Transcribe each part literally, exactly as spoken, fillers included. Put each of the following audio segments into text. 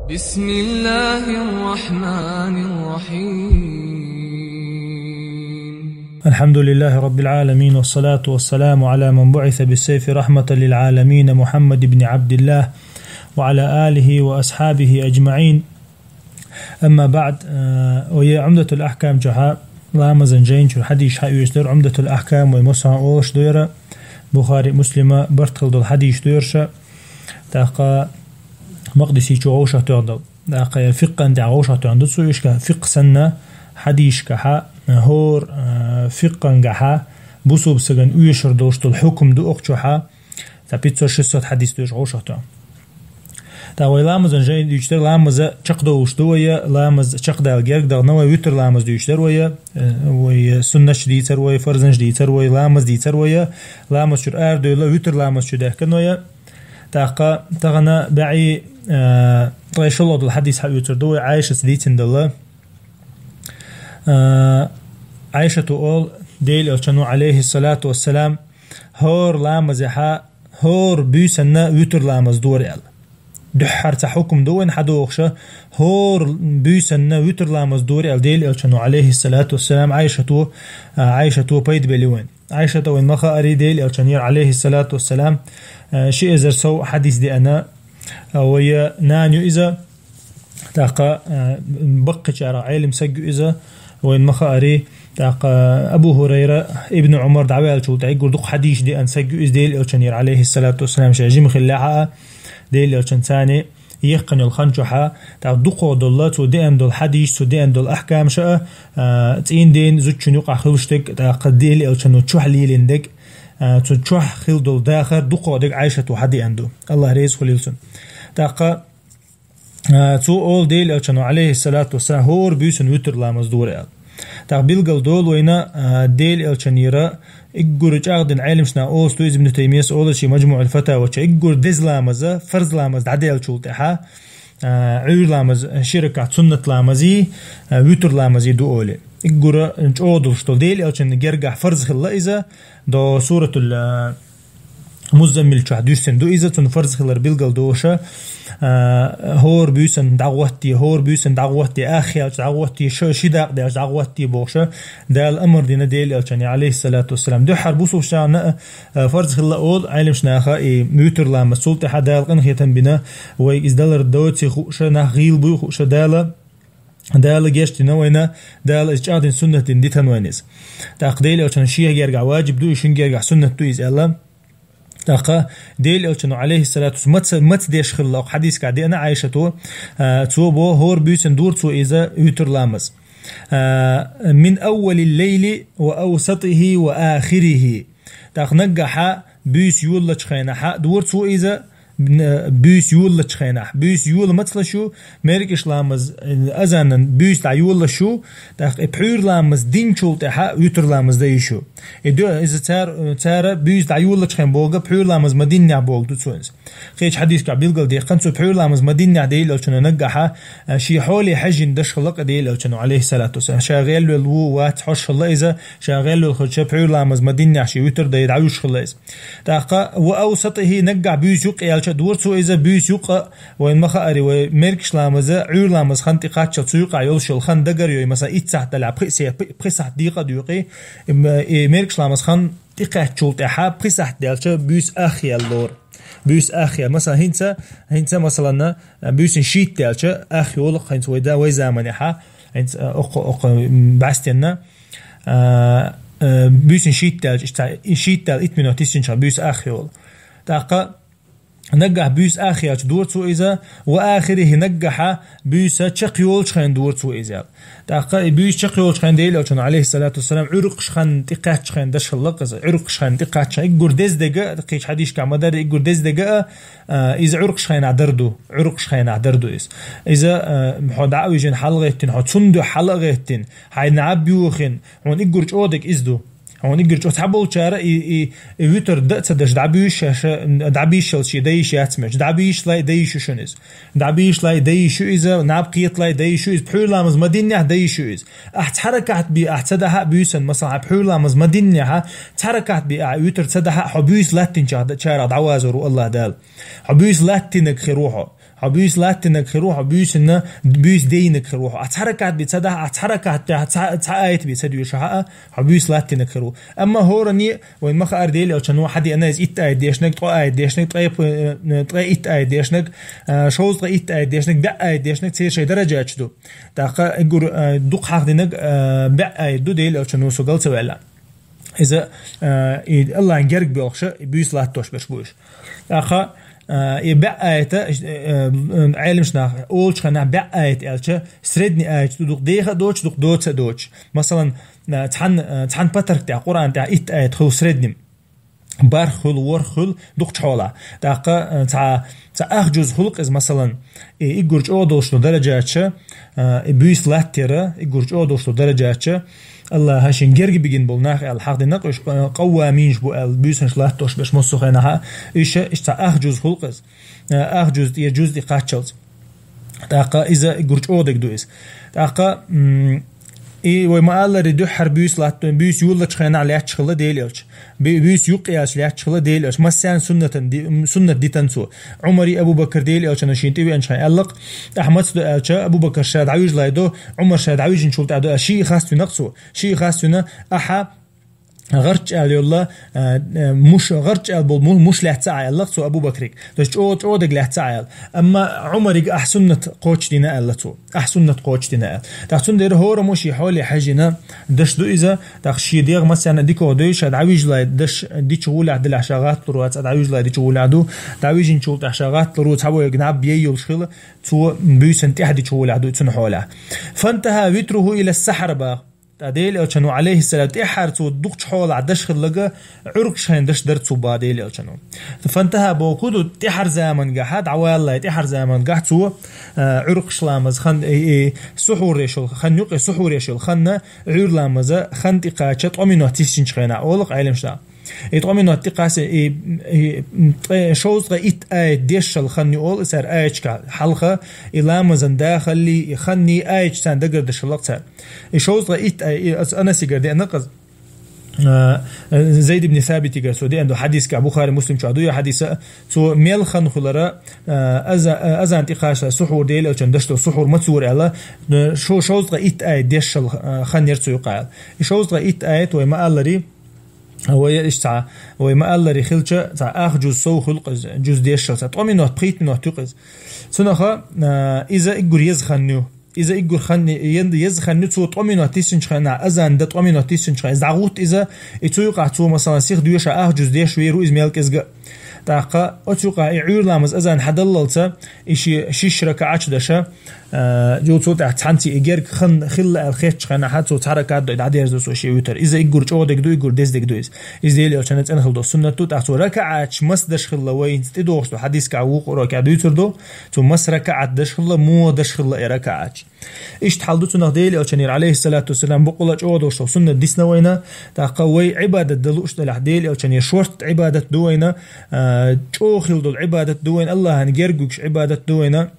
بسم الله الرحمن الرحيم. الحمد لله رب العالمين، والصلاة والسلام على من بعث بالسيف رحمة للعالمين، محمد بن عبد الله، وعلى آله وأصحابه أجمعين. أما بعد، э, вай Умдатул Ахкам чухьа ламазан жайна чура хьадисаш хьаоьцуш дар. Умдатул Ахкам вай массанена олуш ду яра, Бухари, Муслима барт хилла долу хьадисаш ду яра ша. ТӀаккха Макъдисичо вовшахтоьхна долу. ТӀаккха яра фикъхӀан тӀехь вовшахтоьхна ду цо, иштта фикъхӀ санна, хьадисашкахьа, хӀора, э, фикъхӀангахьа, бусулба стагана оьшур долуш долу хьукам ду окху чухьа, цхьа пятьсот-шестьсот хьадис ду уьш вовшахтоьхна. ТӀаккха вай ламазан жайна дуьйцуш дара, ламаза чекхдовлуш ду вай, ламаз чекхдала герга дахана вай, витр ламаз дуьйцуш дара вай, э, вай суннаташ дийцар вай, фарзанаш дийцар вай, ламаз дийцар вай, ламаз чуьра арадевлла, витр ламаз чу даьхкина вай. ТӀаккха тахана баьӀи, э, ткъе шолгӀа долу хьадис хьаоьцур ду вай, Ӏайшас дийцина долу. Э, Ӏайшата олу, Делан Элчано, алейхиссалату вассалам, хӀора ламазехьа, хӀора буьйсанна витр ламаз дора аьлла. Дуьххьара цхьа хьукам ду вайна хьадохуша, хӀора буьйсанна витр ламаз дора аьлла, Делан Элчано, алейхиссалату вассалам, Ӏайшато, а, Ӏайшато пайда бели вайна. Ӏайшата вайна ма хаари, Делан Элчанера, алейхиссалату вассалам, а, ши эзар сов хьадис деана, а, вай нана ю иза, тӀаккха, а, баккхийчарах Ӏелам саг ю иза, вайна ма хаари, тӀаккха Абу Хурайра, Ибн Умар дӀаваьллачул тӀаьхьа уггар дукха хьадисаш деана саг ю иза, Делан Элчанера, алейхиссалату вассалам, ша жима хиллехьа а, Делан Элчанца цхьана яьккхина йолу хан чохьа, тӀаккха дукхох долла, цо деана долу хьадисаш, цо деана долу ахкамаш а, а, цӀийнден зудчун юкъахь хуьлуш дерг, тӀаккха Делан Элчано чохь лелийна дерг, а, цу чохь хилла долу дахар дукхох дерг Ӏайшато хьадеана ду. АллахӀ реза хуьлийла цунна. ТӀаккха, а, цо олу, Делан Элчано, алейхиссалату вассалам, хӀора буьйсанна витр ламаз дора аьлла. ТӀаккха билгал долу вайна, а, Делан Элчанера уггар чӀагӀдина Ӏелимаш наха олуш ду иза, Ибн Таймияс олу шен МаджмуӀул Фатава чу, уггар деза ламаз, фарз ламаз дӀадаьллачул тӀаьхьа, а, Ӏуьйра ламаз, ши ракаӀат суннат ламазий, а, витр ламазий ду олий. Уггар чӀогӀа долуш долу, Делан Элчанна гергахь фарз хилла иза, до суратул, а, Муззаммил чохь дуьссина ду иза, цунна фарз хилар билгал доша, а, хӀора буьйсанна дӀагӀоттий, хӀора буьйсанна дӀагӀоттий, ах яьлча дӀагӀоттий, ш-, ши дакъа даьлча дӀагӀоттий бохуша, Дала амар дина Делан Элчане, алейхиссалату вассалам. Дуьххьара бусулба стагана, а, фарз хилла олу Ӏелимаш наха и витр ламаз, цул тӀаьхьа Дала къинхетам бина, вайга иза далар доций хууша, нах гӀийла буй хууша Дала, Дала гечдина вайна, Дала иза чӀагӀдина суннат дина дитан вайна иза. ТӀаккха Делан Элчано шен гергахь ваджиб ду, и шун гергахь суннат ду иза аьлла. ТӀаккха Делан Элчано, алейхиссалату вассалам, маца, маца деш хилла, окху хьадисгахь деана Ӏайшато, а, цо бо, хӀора буьйсанна дора цо иза витр ламаз. А, «Мин аввалил лейли ва авсатихи ва ахирихи». ТӀаккха наггахьа буьйса йоллачу хенахьа дора цо иза, н-, буьйса йоллачу хенахь. Буьйса йола мацалаш ю, меркӀаш ламаз, э, азанан буьйса дӀайоллаш ю, тӀаккха и пхьуьйра ламаз динчул тӀаьхьа витр ламаз дан йиш ю. И ду-, иза цар-, цара буьйса дӀайоллачу хен бога, пхьуьйра ламаз ма диннехь бога ду цо иза. Кхечу хьадисгахь билгал дехкан, цу пхьуьйра ламаз ма диннехь Делан Элчано наггахьа, а, шен хьоле хьаьжжина даш хилла кха Делан Элчано, алейхиссалату вассалам. Ша гӀелвелла ву, вац хьош хилла иза, ша гӀелвелла хилча, пхьуьйра ламаз ма диннехь шен витр дай дӀавуьш хилла иза. ТӀаккха, ва авсатихи, наггахь буьйса юкъа аьлча, дора цо иза буьйса юкъа, вайн ма хаари, вай меркӀаш ламаза, Ӏуьйра ламаз хан тӀекхаччалц цу юкъахь йолуш йолу хан дагар йой, масала, итт сахьт далахь, пхи се-, пхи, пхи сахьт дийкъа а дуьйкъи, и м-, и меркӀаш ламаз хан тӀекхаьччул тӀаьхьа пхи сахьт даьлча буьйса ах яьлла лора. Буьйса ах яьлла. Масала, хӀинца, хӀинца, масалана, буьйсанна шийтта даьлча ах йолу, хӀинца вай да-, вай заманехьа, хӀинца, а, окху, окху, м, бӀаьстенна, а, а, буьйсанна шийтта даьлча, иштта, и шийтта даьлла итт минот йиссинчохь буьйса ах йолу. ТӀаккха наггахь буьйса ах яьлча дора цо иза, ва ахирихи, наггахьа буьйса чекхйолучу хен дора цо иза аьлла. ТӀаккха и буьйса чекхйолучу хен Делан Элчано, алейхиссалату вассалам, Ӏуьркъаш хан тӀекхаьччу хен даш хилла кха иза. Ӏуьркъаш хан тӀекхаьччу хен, уггар деза дега а, кхечу хьадисгахь ма-дарра, уггар деза дега а, а, иза Ӏуьркъаш хенахь дар ду. Ӏуьркъаш хенахь дар ду иза. Иза, а, хьо дӀа а вижина, хьалагӀеттина, хьо цунна дуьхьа хьала а гӀеттина, хьайна Ӏаб юхина, хьуна уггар чӀогӀа дега иза ду. Хьуна иггар чӀо цхьаболчара и, и, и витр да а ца даш, дӀабуьйша ша, дӀабийшал ши дайш яц меч. ДӀабийшлай дайш ю шуна иза. ДӀабийшлай дайш ю иза, наб кхеталай дайш ю иза, пхьуьрламаз ма диннехь дайш ю иза. Ахь цхьа ракаӀат би, ахь ца дахьа а буьйсан, масала, хьан пхьуьрламаз ма диннехьа, цхьа ракаӀат би, ахь витр ца дахьа а, хьо буьйса латтинчарах да-, чарах дӀавазор ву Аллах Дала. Хьо буьйса латтинаг хир ву хьо. Хьо буьйса латтинаг хир ву, хьо буьйсанна, буьйса дейнаг хир ву хьо. Ахь цхьа ракаӀат би ца дахьа, ахь цхьа ракаӀат тӀехь, цхьа, цхьа аят би ца дуьйша хьа а, хьо буьйса латтинаг хир ву. Амма хӀоране, вайн ма хаара Дела элчано хьадеана иза итт аят дешнаг, ткъо аят дешнаг, ткъе п-, э, ткъе итт аят дешнаг, э, шовзткъе итт аят дешнаг, баьӀ аят дешнаг, церан шайн даражаташ ду. ТӀаккха иггур, э, дукха хьахдинаг, э, баьӀ аят ду Дела элчано со гал ца ваьлла. Иза, э, и Аллахьан герга боьлхуша, и буьйса латтош берш бу уьш. ТӀаккха, э, и баьӀ аята, э, э, Ӏеламаш нах, олучу хенахь баьӀ аят аьлча, средний аят ду, дукха деха а доцуш, дукха доца а доцуш. Масалан, э, цхьан, э, цхьан патарк тӀехь, Къуръан тӀехь итт аят хуьлу средним. Барх хуьлу, ворхӀ хуьлу, дукхачу хьолахь. ТӀаккха, э, цхьа, цхьа ах жуз хуьлу-кх иза, масалан, и иггур чӀогӀа долуш ду даражаташ, э, и буьйса латтера, иггур чӀогӀа долуш ду даражаташ, Аллаха шен герга бигина болу нах аьлла хьахдина-кх уьш, къа-, къавваминаш бу аьлла, буьйсанаш латтош берш массо а хенахьа, уьш, иштта ах жуз хуьлу-кх иза. Э, ах жуз тӀе, жуз тӀе кхаччалц. ТӀаккха иза гур чӀогӀа дерг ду иза. ТӀаккха, м, и вай ма-алларе дуьххьара буьйса латто, буьйса юллачу хенахь лаьтташ хилла Дела элча. Бу-, буьйса юккъе аьлча лаьтташ хилла Дела элча. Массарна суннатан ди-, м, суннат дитан цо. Ӏумари Абу Бакар Дела элчано шен тӀевеанчу хенахь аьлла-кх, ахь маца ду аьлча, Абу Бакар ша дӀавижалай до, Ӏумар ша дӀавижинчул тӀаьхьа до аьлла, шиъ хаствина-кх цо. Шиъ хаствина, ахьа гӀарччӀ аьлла йолла, а, а, муш, гӀарччӀ аьлла болу му-, муш лаьцна Ӏа аьлла-кх цо Абу Бакриг. То есть чӀо-, чӀогӀа дерг лаьцна Ӏа аьлла. Амма Ӏумарига ахь суннат кхочушдина аьлла цо. Ахь суннат кхочушдина аьлла. ТӀаккха цундела хӀораммо шен хьоле хьаьжжина даш ду иза, тӀаккха шен дегӀ массарна дика хӀо дой, ша дӀавижалай даш дича гӀулехь делахь ша гӀатталур вац, а дӀавижалай дича гӀулехь ду, дӀавижинчул тӀаьхьа ша гӀатталур ву, цхьа вайга наб яй йолуш хила, цо буьйсан тӀехь дича гӀулехь ду цуьнан хьолехь. Фантаха витруху ила сахьар бах. ТӀа Дела элчано, алейхиссалам, тӀаьххьара цо дукхачу хьолахь даш хилларг, Ӏуьркъаш хенахь даш дара цо бах Дела элчано. Фантаха боху хӀун ду, тӀаьххьара замангахьа, дӀаваллале тӀаьххьара замангахь цо, а, Ӏуьркъаш ламаз хан, и, и, сухьур деш йолу хан юкъе, сухьур деш йолу ханна, Ӏуьйра ламаза хан тӀекхача тӀо минот тиссинчу хенахь олу-кх Ӏеламаш. И тӀо минот тӀекхасе, и, и, ткъе, шовзткъе итт аят дешшал хан ю олу цара аяташкахь хьалха, и ламазан дахаллий, и ханний аяташ царна дагардаш хилла-кх цара. И шовзткъе итт ай, и аса Анасигара деана-кх иза. А, Зайд ибн Сабитигара цо деана ду хьадисгахь, Бухари, Муслим чохь ду и хьадиса, цо мел хан хуьлура, а, аза-, а, азан тӀекхача сухьур Дела элчан даш долу сухьур мацура аьлла, а, шо-, шовзткъе итт аят дешшал, а, хан яра цо юкъахь аьлла. И шовзткъе итт аят вай ма-алларе, вай иштта цхьа, вай ма-алларе хилча, цхьа ах жуз сов хуьлу-кх иза, жуз дешшал цхьа, тӀо минот, пхийтта минот ю-кх иза. Цунаха, а, иза иггур еза хан ю. Иза иггур хан, е-, еза хан ю, цо тӀо минот тиссинчу хенахь, азан дан тӀо минот тиссинчу хенахь, иза дӀагӀутта иза, и цу юкъахь цо, масалан, сиха доьша ах жуз деш вер ву иза мел кӀезга. ТӀаккха оцу юкъахь и Ӏуьйра ламаз азан хьадаллалца, и ши-, шиш ракаӀаташ даша, а, цу тӀехь цхьаьнций и герга хан хилла аьлла хетачу хенахьа, цо цхьа ракаӀат дой дӀадерзо цо шен вуьтар. Иза иггур чӀогӀа дерг ду, иггур деза дерг ду иза. Иза Дела элчана цӀена хила долу суннат ду, тӀаккха цо ракаӀаташ маса даш хилла вай хӀинца тӀедогӀуш ду хьадисгахь вукху урокехь дуьйцур ду, цо маса ракаӀат даш хилла, муха даш хилла и ракаӀаташ. Иштта хьал ду цунах Дела элчанера, алейхиссалату вассалам, бакъала чӀогӀа долуш долу суннат дисна вайна, тӀаккха вай Ӏибадат дан лууш делахь Дела элчанера шортта Ӏибадат ду вайна, а, чӀогӀа хила долу Ӏибадат ду вайна, Аллахьан герга вуьгуш Ӏибадат ду вайна.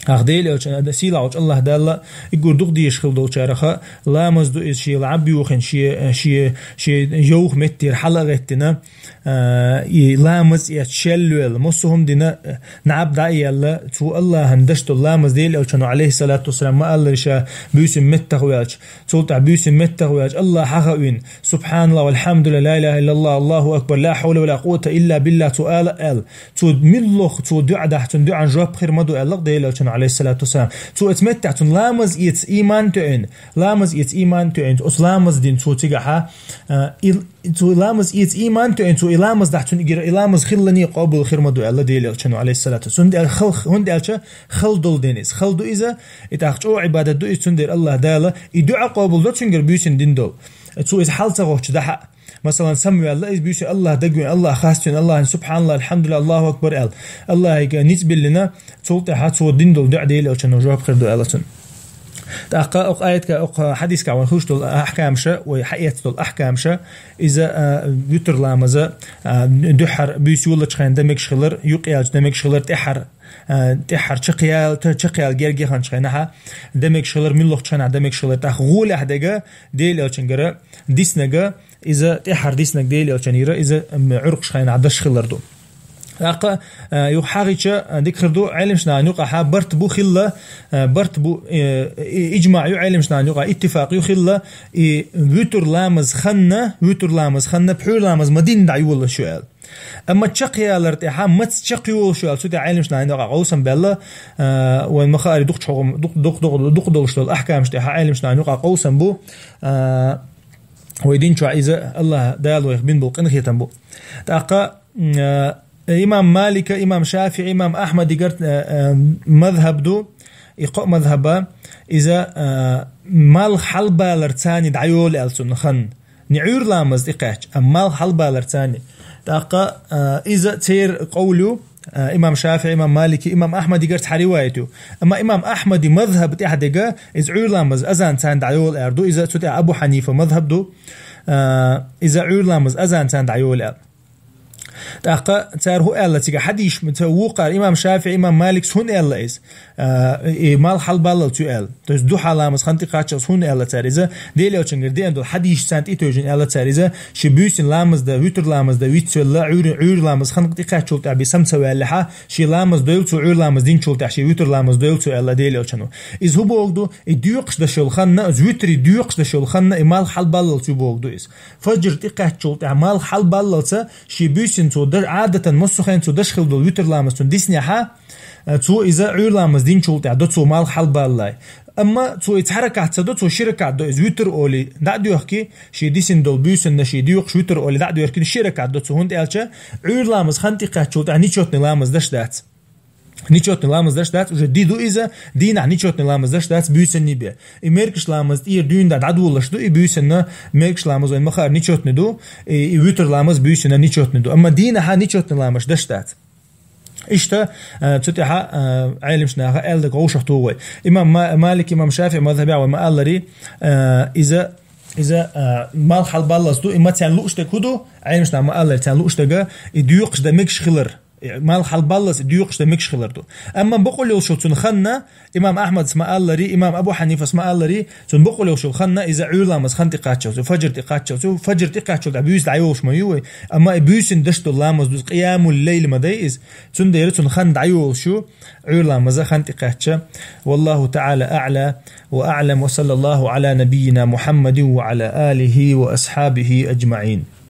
Ах Дела элчан, сийлахьчу Аллах Далла, иггур дукха дезаш хила долчараха, ламаз ду иза шен лаьӀб юхина, шен, шен, шен йовха меттера хьала а гӀеттина, а, и ламаз эцна шелвелла, массо а хӀума дина, а, наб дӀа а елла, цу Аллахьан даш долу ламаз Дела элчано, алейхиссалату вассалам, ма-аллара ша буьйсин меттах ваьлча, цул тӀаьхьа буьйсин меттах ваьлча, Аллах хьахавина, субханаллах, валхьамдулиллах, ла иляха иллаллах, Аллаху акбар, ла хьавла ва ла къуввата илля билля, цу ала аьлла, цу миллох, цу дуӀа дахь, цун дуӀан жоп хир ма ду аьлла Дела элчано, алейхиссалату вассалам. Цу оцу меттехь цун ламаз эца иман тоьйна, ламаз эца иман тоьйна, оцу ламаз дина цу цигахьа, а, и Цо и ламаз эца иман тоьйна, цо и ламаз дахь, цунна гира и ламаз хиллане къобал хир ма ду аьлла Дела элчано, алейхиссалату. Цунна аьлла хал-, хӀунда аьлча хала долу дина иза. Хала ду иза, и тӀаккха чӀогӀа Ӏибадат ду иза, цундела Аллах Дала и дуӀа къобал до цуьнгара буьйсина дина долу. Цо иза хьал ца гӀоттуш дахьа. Масалан, самаваьлла иза буьйсина Аллах дагвина, Аллах хаставина, Аллахьан субханаллах, алхьамдулиллах, Аллаху акбар аьлла. Аллахьига ницкъ биллина, цул тӀаьхьа цо дина долу дуӀа Дела элчано жоп хир ду аьлла цунна. ТӀаккха окх аятка, окх хьадиска ван хуш долу ахкамаша, вай хьаэц долу ахкамаша, иза, а, витр ламаза, а, дуьххьара буьйса йоллачу хенна дан мегаш хилар, юкъ яьлча дан мегаш хилар, тӀаьххьара, а, тӀаьххьара чакхъял-, та-, чакхъяла герга яханчу хенахьа дан мегаш хилар, муьлхачу хенахь дан мегаш хилар, тӀаккха гӀолехь дега, Делан элчангара диснага, иза тӀаьххьара диснаг Делан элчанера, иза, м, Ӏуьркъаш хенахь даш хилар ду. ТӀаккха, а, юха хьагӀича, а, дика хир ду, Ӏелимаш нахана юкъахьа барт бу хилла, а, барт бу, э, и-, иджмаъ ю Ӏелимаш нахана юкъа, иттифакъ ю хилла, и витр ламаз ханна, витр ламаз ханна, пхьуьр ламаз ма динна дӀайолалаш ю аьлла. Амма чакхъялар тӀехьа, маца чакхйолалаш ю аьлла, цу тӀехь Ӏелимаш нахана юкъа къовсам баьлла, а, вайн ма хаари дукхачу хӀокху-, дукх-, дукх-, дукх-, дукх долуш долу ахкамаш тӀехьа Ӏелимаш нахана юкъа къовсам бу, а, вай дин чохь иза Аллах Дала вайх бин болу къинхетам бу. ТӀаккха, м, а, имам Малика, имам ШафиӀи, имам Ахмадигар, а, а, мазхаб ду, и кхо мазхаба, иза, а, малх хьалбалар царна дӀайолу аьлла цунна хан. Не Ӏуьйр ламаз тӀекхаьчча, амма малх хьалбалар царна. ТӀаккха, а, иза церан къовл ю, а, имам ШафиӀи, имам Малики, имам Ахмадигар цхьа ривайат ю. Амма имам Ахмади мазхаб тӀехь дега, иза Ӏуьйр ламаз азан царна дӀайолу аьр ду, иза цу тӀехь Абу Хьанифа мазхаб ду, а, иза Ӏуьйр ламаз азан царна дӀайолу аьлла. ТӀаккха цара хӀун аьлла цига хьадийш, ца вукхара имам ШафиӀи, имам Маликс хӀун аьлла иза? А, и малх хьалбаллалц ю аьлла. То есть дуьххьара ламаз хан тӀекхаччалц хӀун аьлла цара иза? Делан элчангара деана долу хьадийш царна тӀетевжина аьлла цара иза, ши буьйсин ламаз да, витр ламаз да, вицвелла, Ӏуьйр-, Ӏуьйр ламаз хан тӀекхаччул тӀехь би сам ца ваьллехьа, ши ламаз дойл цу Ӏуьйр ламаз динчул тӀехь, ши витр ламаз дойл цу аьлла Делан элчано. Иза хӀун богу ду? И доькъуш даш йолу ханна, иза витри доькъуш даш йолу ханна, и малх хьалбаллалц ю богу ду иза. Фаджр тӀекхаьччул тӀехь малх хьалбаллалца, ши буьйсин цо да-, Ӏадатан массо хен цо даш хила долу витр ламаз цунна диснехьа, а, цо иза Ӏуьйр ламаз динчул тӀехь до цо малх хьалбаллалай. Амма цо и цхьа ракаӀат ца до, цо ши ракаӀат до иза витр олий дӀа а доьхки, ши дисина долу буьйсанна ши доькъуш витр олий дӀа а доьхки, ши ракаӀат до цо, хӀунда аьлча Ӏуьйр ламаз хан тӀекхаьччул тӀехь нечётный ламаз даш дац. Нечётный ламаз даш дац, уже ди ду иза, дийнахь нечётный ламаз даш дац буьйсанний бен. И мергаш ламаз тӀера дуьйна дӀадолалаш ду, и буьйсанна мергаш ламаз вайн ма хаар нечётный ду, и, и витр ламаз буьйсанна нечётный ду. Амма дийнахьа нечётный ламаз даш дац. Иштта, а, цу тӀехьа, а, Ӏелимаш наха аьллаг гӀовшах туху вай. Имам Ма-, Малик, имам ШафиӀи мазхабехь вай ма-аллари, а, иза, иза, а, малх хьалбаллалц ду, и ма царна лууш дерг хӀун ду? Ӏелимаш наха ма-аллари царна лууш дерг, и доькъуш дан мегаш хилар. Э, малх хьалбаллалц доькъуш дан мегаш хилар ду. Амма бакъволуш йолу цунна ханна, имам Ахмадс ма-аллари, имам Абу Хьанифас ма-аллари, цунна бакъволуш йолу ханна иза Ӏуьйр ламаз хан тӀекхаччалц ю, фаджр тӀекхаччалц ю, фаджр тӀекхаччалц дӀа буьйса дӀайолуш ма ю вай. Амма и буьйсина даш долу ламаз ду, къиямул лайл ма дай иза. Цундела цунна хан дӀайолуш ю, Ӏуьйр ламаза хан тӀекхаьчча. Валлаху таӀала аӀла ва аӀлам, ва саллаллаху Ӏала набиййина Мухьаммадин ва Ӏала алихи ва асхьабихи аджмаӀин.